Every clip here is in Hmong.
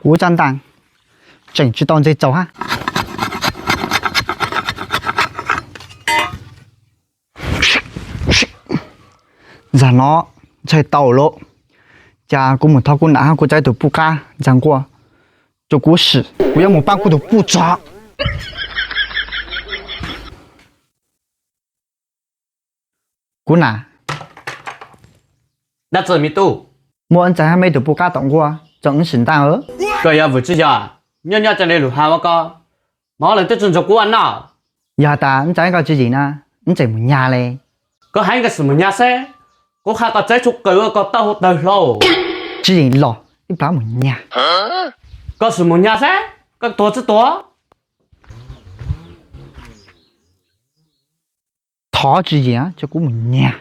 Kuv tsa ntaas, tseem tsis tau ntse txaus hab. Zag no ntshai tau lawm. Cas kuv mus thov kuv nam hab kuv tsa ib tug puj qab ntxag nquaj rua kuv sim, kuv yuav mus paab kuv tug puj tsog. Kuv nam. Dab tsi me tub? Muaj ib ntxaig hab meb tug puj qab tom nquaj tso wb sim ntaaj. Koj yog vwm tsi yog? Nyob nyob ca le lug has ua ko, mov lawm twb tsi ntsoov kuv ua noj. Yog has tas wb tsa ib koj tswv yim na, wb tseem mus nyag le. Koj hais koj sim mus nyag seb, kuv qha koj tsaib tshuaj qw ua koj taub hau tawg hlo. Tswv yim los ib plab mus nyag. Koj sim mus nyag seb, koj tuag tsi tuag? Thov tswv yim tso kuv mus nyag.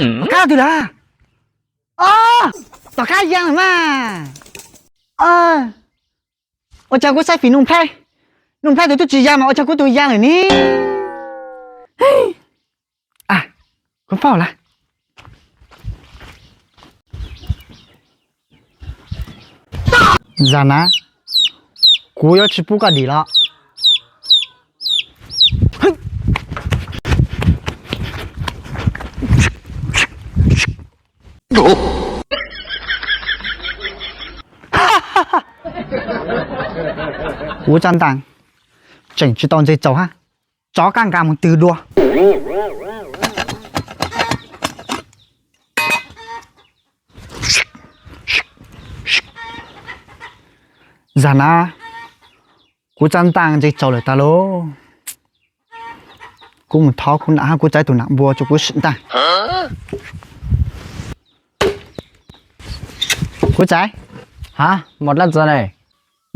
Tom qab twg lawm? Tom qab ya lawm mas. Ua cas kuv saib fim Nuj Nplhaib, Nuj Nplhaib tus twb tsis ya mas ua cas kuv tus ya lawm ne? Kuv paub lawm. Zag na, kuv yuav tsis pub koj dim los. Kuv tsa ntaas, tseem tsis tau ntse txaus hab. Tsov kaj nkaas mus twg dua. Zag na, kuv tsa ntaas ntse txaus lawm tas lauj. Kuv mus thov kuv nam hab kuv tsa ib tug nam npua rua kuv sim ntaas. Kuv tsa, ha, muaj dlaab tsi ne?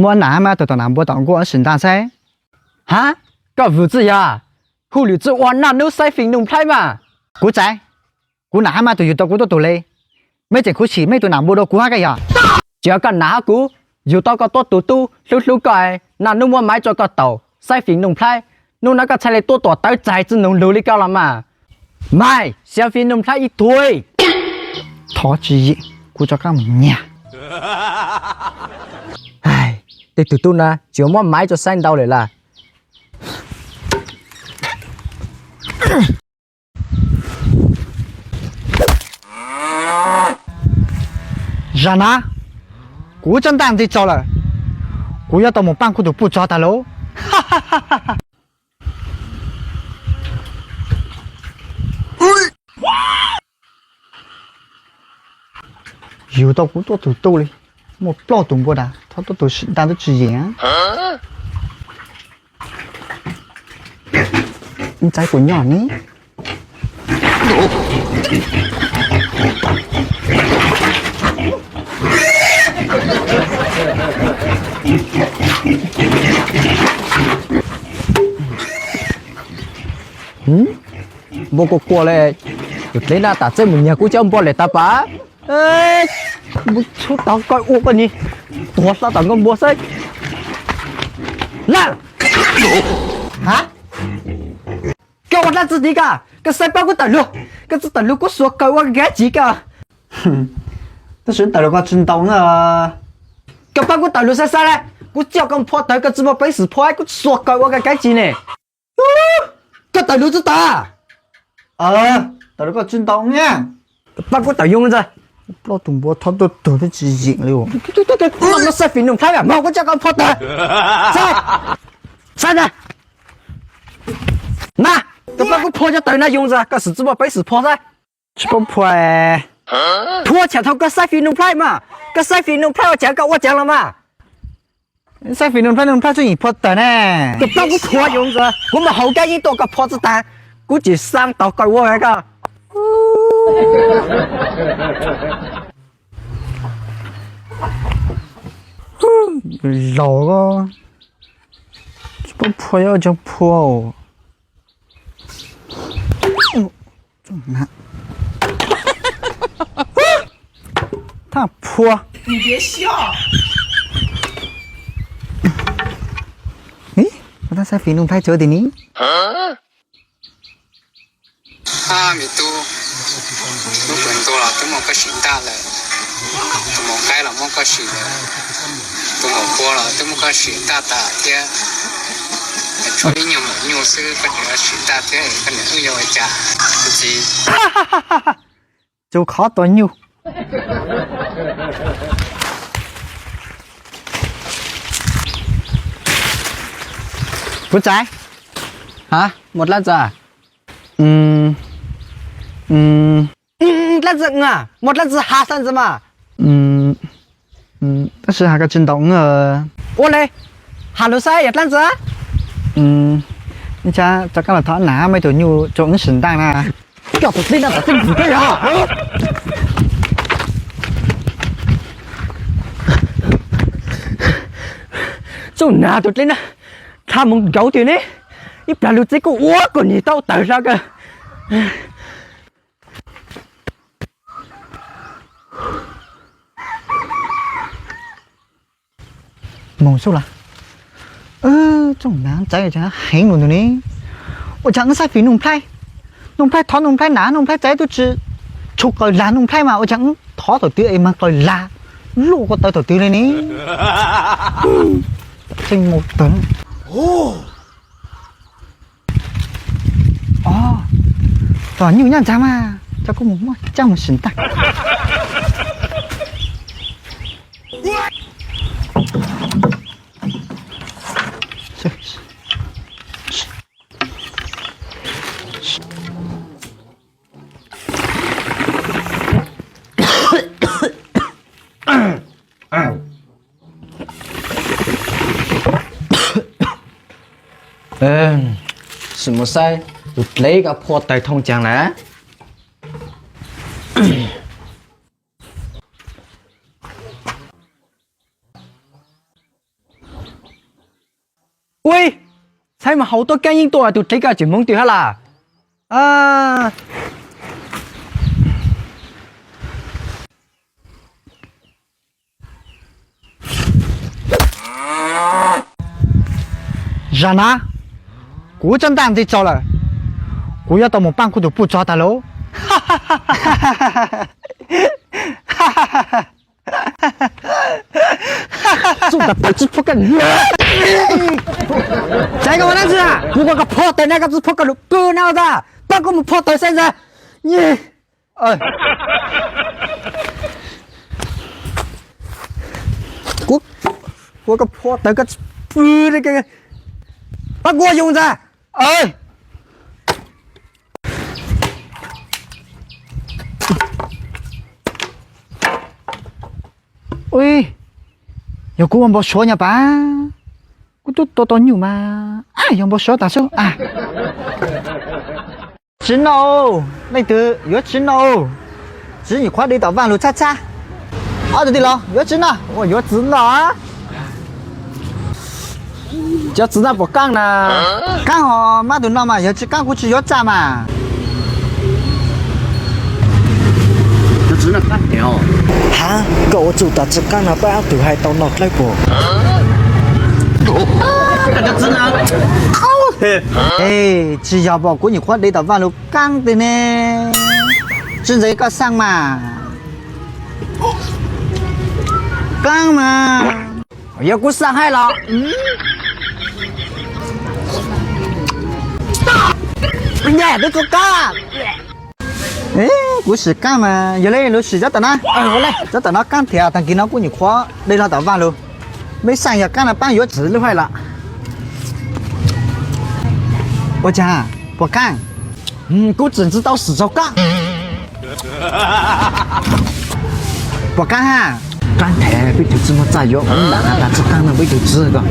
Muaj nam hab meb tug tom nam npua tom nkuaj sim ntaas saib. Ha, koj vwm tsi yog? Hu lwm tsi ua naj nub saib fim Nuj Nplhaib mas. Kuv tsa, kuv nam hab meb tug yug tau kuv tuab tug le. Meb tseem khuv xim meb tug nam npua dua kuv hab koj yog? Tsis yog koj nam hab kuv yug tau koj tuab tug tub hlub hlub koj, naj nub muab maiv rua koj taus saib fim Nuj Nplhaib. Nub no koj txhaj le tuab tuam tawv txaig tsi nug lug le koj los mas. Maiv, xyov fim Nuj Nplhaib ib tug. Thov tswv yim, kuv rov qab mus nyag. Tej tug tub na tsis muab maiv rua saib ntau lawm las. Zag na, kuv tsa ntaas ntse txaus lawm. Kuv yuav tau mus paab kuv tug puj tsog tas lauj. Yug tau kuv tuab tug tub le, muaj plaub tug npua tas thov tuab tug sim ntaas tub tswv yim. Ib txaib puas nyob ne? Npua quaj quaj le, tus dleb na tas txeb mus nyag kuv cov npua lawm tas pas. Npua txhub tau koj ua koj ni, tuag hlo tom nkauj npua xwb. Na, ha, koj ua dab tsi tid koj? Koj xav pab kuv tawm lug, koj tsi tawm lug kuv xuas kaws ua kab tsiv koj. Tab sis tawm lug koj tsi ntaus na. Koj pab kuv tawm lug xav xav le, kuv coj koj phua tawv koj tsi muaj peev xwm phua kuv xuas kaws ua kab tsiv ne. Koj tawm lug tsi tawm? Tawm lug koj tsi ntaus na. Pab kuv tawm yoo ntag. Plaub tug npua thov tuab tug twb tsis yeem li. Saib fim Nuj Nplhaib mas kuv coj koj phua tawv. Saib, saib ntag. Na, koj pab kuv phua cov tawv na yoo ntag, koj xwm tsi muaj peev xwm phua xwb. Tsis paub phua. Phua tsam thaum koj saib fim Nuj Nplhaib mas, koj saib fim Nuj Nplhaib ua cas koj ua cas los mas. Saib fim Nuj Nplhaib, Nuj Nplhaib tsuas yim phua tawm ne. Tus poj kuv phua yus ntxawm, kuv mus haus kab yeeb tuaj koj phua tsis tag, kuv tsis xav tau koj ua koj. Laus, tsis paub phua yuav ua tsaug phua. Thaj phua. Ib, tab saib fim Nuj Nplhaib tsuav tim ni. Ab, me tub, lub kws ntua los twb muaj koj sim ntaj lawm, tus maum qaib los muaj koj sim lawm, tus maum pua los twb muaj koj sim ntaj tas thiab. Tshuav ib nyuag maum nyuj xwb koj tseem sim ntaj thiab, koj niam wb yuav ua cas? Kuv txiv, tus qhov tua nyuj. Kuv txais. Hab, muaj dlaab tsi? Dlaab tsi, muaj dlaab tsi has xwb ntxiv mas. Tab sis has koj tsis ntaus. Ua le, has lug saib yog dlaab tsi. Ib tsam rov qab los thov nam mej tus nyuj rau wb sim ntaj na. Koj tus dleb no txawj ntxim thiab yog. Txuj nam tus dleb na, dlha moov nkaus tiag ne, ib plag lug txeb kuj ua kuv nim tau tawg hlo kawg. Moog xwb las. Tsoom nam txawv heev lug ntawd ne. Ua cas wb saib fim Nuj Nplhaib, Nuj Nplhaib thov Nuj Nplhaib nam, Nuj Nplhaib txawv tub tsi tshua qaws lag Nuj Nplhaib mas ua cas wb thov thaum twg es mag qaws lag luj kua tawv thaum twg li ne. Tseem mus tawm. Os, tom nyuj nyob ntag mas, coj kuv mus muab coj mus sim ntaj. Sim mus saib tus dleb koj phua tawg thooj caag lawm. Ui, txhais mas haus tuaj kaab yeeb tuaj tus dleb koj tseem hmoov twg hab las. Zag na, kuv tsob ntaj ntxiv tsaus lawm, kuv yuav tau mus paaj kuv tus puj tsov tag lauj. Txuj tas tawv tsi phuab koj lug. Txais koj ua dlaab tsi? Kuv ua koj phua tawg na koj tsi phuab koj lug pw na ua tas. Paab kuv mus phua tawg saib ntxawg. Kuv ua koj phua tawg koj tsi pw li. Paab kuv ua yus ntxawg. Ui, yog kuv ua npau suav nyuj pas, kuv tub tua tau nyuj mas, yog npau suav tas xwb. Tsi noj, leej twg yuav tsi noj? Tsi nyuam qhuav de tom vaaj lug txhab txhab. Ob tug tij laug yuav tsi noj? Ua yuav txiv noj. Cov txiv noj puas qaab na? Qaab hos mab tus no mas yog tsi qaab kuv tsi yuav txaj mas. Hab, koj ua txuj tas tsi qaab no peb ob tug hais tau noj dlawb puas? Tsi yog pom kuv nyuam qhuav de tom vaaj lug qaab teg ne. Tsi ntxeev koj xaaj mas. Qaab mas. Yog kuv xaaj hais los? Nyaj twb txug qaab. Kuv sim qaab mas yog le lug sim cov tom no. Cov tom no qaab thiab, taag kis no kuv nyuam qhuav de lug tom vaaj lug. Mej xaaj yog qaab no paab yuav txiv lub hais los. Ua caag, puas qaab? Kuv tseem tsi tau sim txug qaab. Puas qab ha? Qab nthais, peb tus txiv muaj txaj yuav ub ntam tas tsis qab no peb tus txiv ko.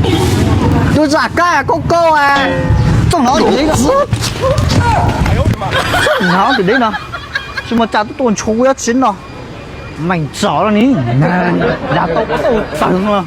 Tus zam kab kauj kauj, txoj hnov tim deb no, hnov tim deb no, tsis muaj txaj tuaj tua ntshuv kuv yuav tsis no. Meem txom los ni, yav tau tau tawg no.